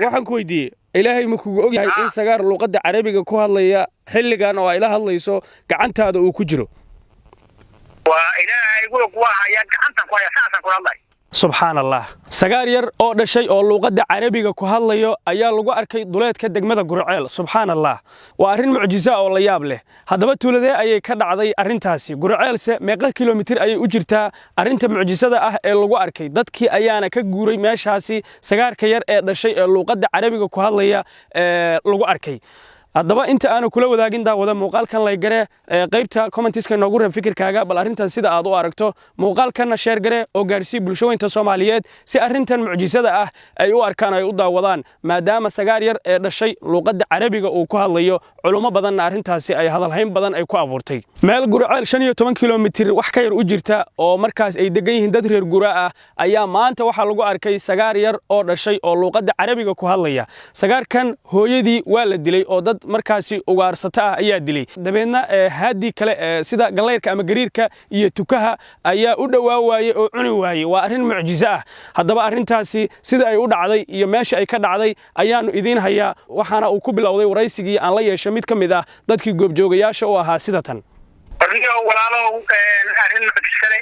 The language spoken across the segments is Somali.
Waxaan ku weydiiyey, Ilaahay ma kugu og yahay in sagaar luuqadda Carabiga ku hadlaya xilligan oo ay la hadlayso gacantaada uu ku jiro? Waa Ilaahay og, waa hayaa, gacantan ku haya, saasaan kula hadlay. Subxaan Allah, sagaar yar oo dhashay oo luuqadda Carabiga ku hadlayo ayaa lagu arkay duleedka degmada Gurceel. Subxaan Allah, waa arrin mucjiso oo la yaab leh. Haddaba tuuladee ayay ka dhacday arrintaasi? Gurceelse meeqa kilomitir ayay u jirtaa arrinta mucjisada ah ee lagu arkay? Dadkii ayaana ka guuray meeshaasi sagaarka yar ee dhashay ee luuqadda Carabiga ku hadlaya ee lagu arkay. Haddaba inta aanu kula wadaagin, daawada, muuqaalkan like garee, qaybta commentiska noogu reeb fikirkaaga, bal arrintan sida aad u aragto. Muuqaalkanna share garee oo gaarsii bulshooyinta Soomaaliyeed si arrintan mucjisada ah ay u arkaan, ay u daawadaan, maadaama sagaar yar ee dhashay luuqadda Carabiga uu ku hadlayo, culummo badanna arrintaasi ay hadalhayn badan ay ku abuurtay. Meel Gurceel 15 kilomitir wax ka yar u jirta oo markaas ay degan yihiin dad reer gura ah ayaa maanta waxaa lagu arkay sagaar yar oo dhashay oo luuqadda Carabiga ku hadlaya. Sagaarkan hooyadii waa la dilay oo dad markaasi ugaarsato ah ayaa dilay. Dabeedna haadii kale sida galayrka ama gariirka iyo tukaha ayaa u dhowaa waayey oo cuni waayey. Waa arrin mucjiso ah. Haddaba arrintaasi sida ay u dhacday iyo meesha ay ka dhacday ayaannu idiin hayaa, waxaana uu ku bilowday waraysigii aan la yeeshay mid ka mid ah dadkii goobjoogayaasha u ahaa sida tan. Warniyo walaalow, arrin mucjisale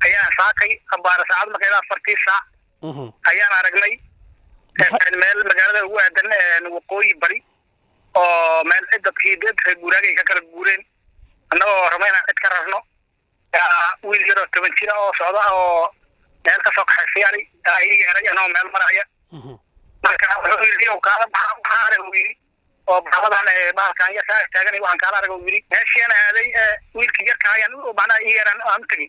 ayaan saakay abaara saacad markay 4-tii saac ayaan aragnay meel magaalada ugu aadan waqooyi bari oo meel cid dadkii dad reer guuraagay ka kala guureen. Annagoo rabna inaan cid ka rarno, wiil yaroo 10 jira oo socda oo meel ka soo kaxaysay ari ii yeeray anoo meel maraya. Marka wuxuu yidhi, "Kaala, waxaan arag," uu yidhi, "oo bahabadan bahalkan yarkaa taaganay, waxaan kaala arag," uu yidhi. Meeshiaan aaday, wiilkii yarka ayaan macnaha ii yeeraan aan u tegey.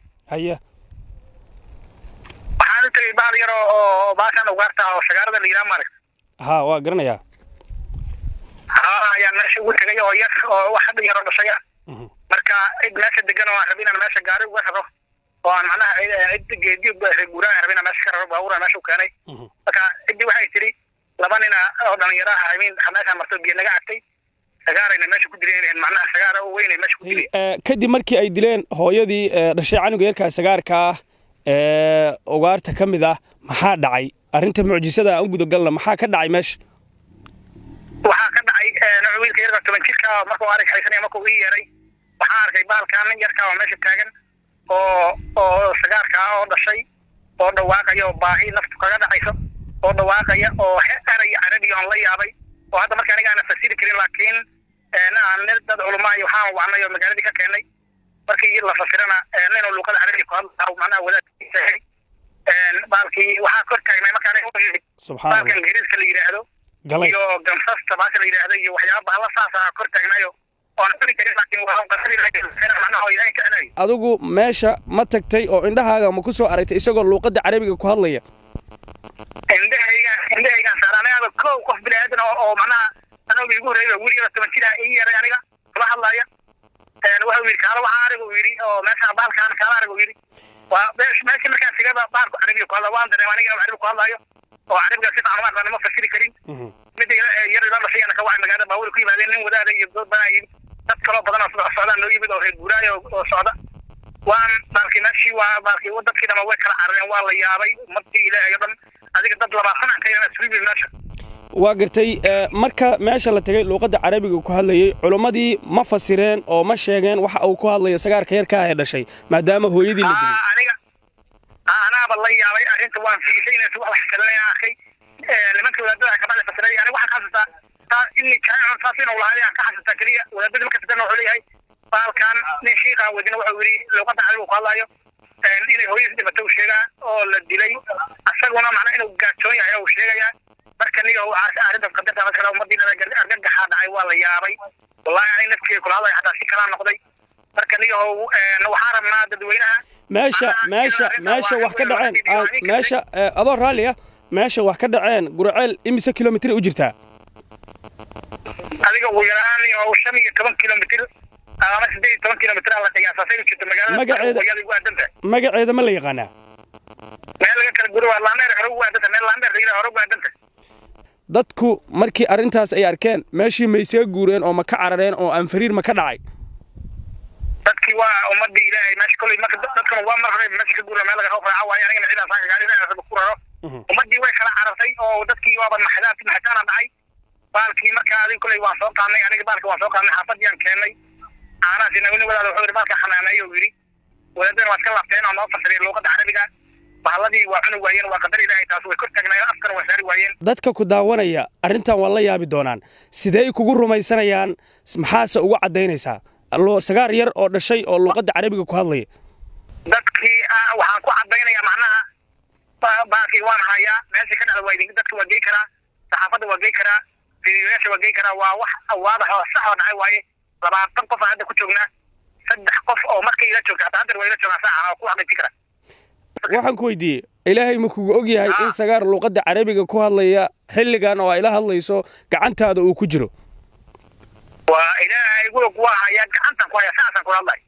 Waxaan u tegey bahal yar oo bahalkan ugaarta oo sagaarada la yidhaha, maaragta. Ha, waa garanayaa. Ha, ayaan meesha ugu tegay oo yar oo wax hadda yaroo dhashay ah. Marka cid meesha degan oo aan rabin inaan meesha gaari uga raro oo aan macnaha cid geedi reer guuraan aan rabin inaan meesha ka raro, baabuur meesha u keenay. Marka ciddii waxay tidhi laba nina oo dhalinyaro ah imiin meesha marto biyo naga cabtay, sagaarayna meesha ku dileen, macnaha sagaara oo weynay meesha ku dileen. Kadib markii ay dileen hooyadii dhashay canuga yarkaa sagaarka ah ee ugaarta ka mid ah, maxaa dhacay? Arrinta mucjisada aan u gudagalna, maxaa ka dhacay meesha? Waxaa ka dhacay, wiilka yarka 10 jirka markuu arig haysanaya, markuu ii yeeray, waxaan arkay bahalkan yarka oo meesha taagan oo sagaarka oo dhashay oo dhawaaqaya oo baahi naftu kaga dhacayso oo dhawaaqaya oo eray Carabi oon la yaabay oo hadda marka aniga aanan fasiri karin, laakiin aan dad culamaa iyo waxaan wacnay oo magaaladii ka keenay. Markii la fasirana inuu luuqada Carabiga ku hadlaa macnaha wadaadkiisa yahay. Baalkii waxaa kor taagnay marka aniga baalkan gariirka la yidhaahdo iyo gamsasta baasha la yidhaahdo iyo waxyaaba bahalla saas ah kor taagnayo oon cuni karin, laakiin waa qasri macnaha oo Ilaahay jecelayo. Adigu meesha ma tagtay oo indhahaaga ma ku soo aragtay isagoo luuqadda Carabiga ku hadlaya? Indhahaygaan saara anigaaba kow qof bini aadan oo macnaha anaga igu horreeyay. Wiil yaro 10 jir ah ii yeeray aniga kula hadlaya. Wuxuu yidhi, "Kaala, waxaan arag," uu yidhi, "oo meeshaan baalkaan kaala arag," uu yidhi. Waa meesha markaan sigaba baalku Carabiga ku hadla, waan dareema aniga inuu Carabi ku hadlaayo oo Carabiga si fiican uma aqaano, ma fasiri karin. Midda yar ila dhashay ka wacay, magaalada baabuur ku yimaadeen, nin wadaada iyo dad badan yimid, dad kaloo badan oo socdaan noo yimid oo reer guuraayo oo socda. Waan baalkii meeshii waa baalkii dadkii dhama way kala carareen, waa la yaabay, ummadii Ilaahay oo dhan, adiga dad 20 aan ka yarana isugu yimid meesha. Waa gartay. Marka meesha la tegay luuqadda Carabiga ku hadlayey, culummadii ma fasireen oo ma sheegeen waxa uu ku hadlayo sagaarka yarkaa ee dhashay, maadaama hooyadii la dilay? Aniga anaaba la yaabay arrinta, waan fiirisay inay wax kalena arkay. Nimanka wadaadada kabacdi fasiray. Aniga waxaan ka xasuustaa taa ini jaamicun saas inuu lahaay aan ka xasuustaa keliya. Wadaadadii marka fasirna wuxuu leeyahay baalkan nin shiiqaan wadina wuxuu yidhi luuqadda Carabiga ku hadlaayo inay hooyadiis dhimatay uu sheegaa oo la dilay, asaguna macnaa inuu gaajoon yahay uu sheegayaa. Marka niyo arrintaas qadarta marka ummadii argagaxaa dhacay, waa la yaabay. Wallahi aniga naftiga kula hadlaya xataa si kalaa noqday. Marka niyahow, waxaan rabnaa dadweynaha Meesha wax ka dhaceen, meesha, adoo raalli ah, meesha wax ka dhaceen Gurceel imise kilomitir u jirtaa? Adiga ugu yaraan oo 15 kilomitir ama 18 kilomitir la qiyaasaa u jirto magaalada. Magaceeda ugu aadantahay. Magaceeda ma la yaqaanaa? Meel laga kala guro waa Laandheer hore ugu aadanta, meel Laandheer la yidhaha hore ugu aadanta. Dadku markii arrintaas ay arkeen, meeshii ma isaga guureen oo ma ka carareen oo anfariir ma ka dhacay? Dadkii waa ummadii Ilaahay meesha kolley marka dadkuna waa mar hore meesha ka guura, meel laga raaca waayo. Anigana cidaan saaka gaari ku raro. Ummadii way kala carartay oo dadkii waaba naxdaan, naxitaana dhacay. Baalkii markaa adiga kuley waan soo qaadnay, aniga baalki waan soo qaadnay, xaafadii keennay, caanahaasi nagani wadaada wuxuu yidhi baalka xanaaneeyo uu yidhi. Wadaadana waa iska laabteen oo noo fasiriyay luuqadda Carabiga. Bahalladii waa cuni waayeen, waa qadar Ilaahay taas, way kor taagnaayeen, afkana waa saari waayeen. Dadka ku daawanaya arrintan waa la yaabi doonaan. Sidee kugu rumaysanayaan? Maxaase uga caddaynaysaa sagaar yar oo dhashay oo luuqadda Carabiga ku hadlaya? Dadkii waxaan ku caddaynayaa macnaha baalkii waan hayaa, meeshii ka dhacda waa idin, dadka waa gey karaa, saxaafadda waa gey karaa, fiidiyoyaasha waa gey karaa. Waa wax waadax oo sax oo dhacay waaye. 20 qof aan hadda ku joognaa, 3 qof oo markay ila joogta hataa haddar waa ila joogaan saaca oo ku xaqiijin kara. Waxaan ku weydiiyey, Ilaahay ma kugu og yahay in sagaar luuqadda Carabiga ku hadlaya xilligan oo ay la hadlayso gacantaada uu ku jiro? Waa Ilaahay gu waa hayaa, gacantan ku haya, saasaan kula hadlay.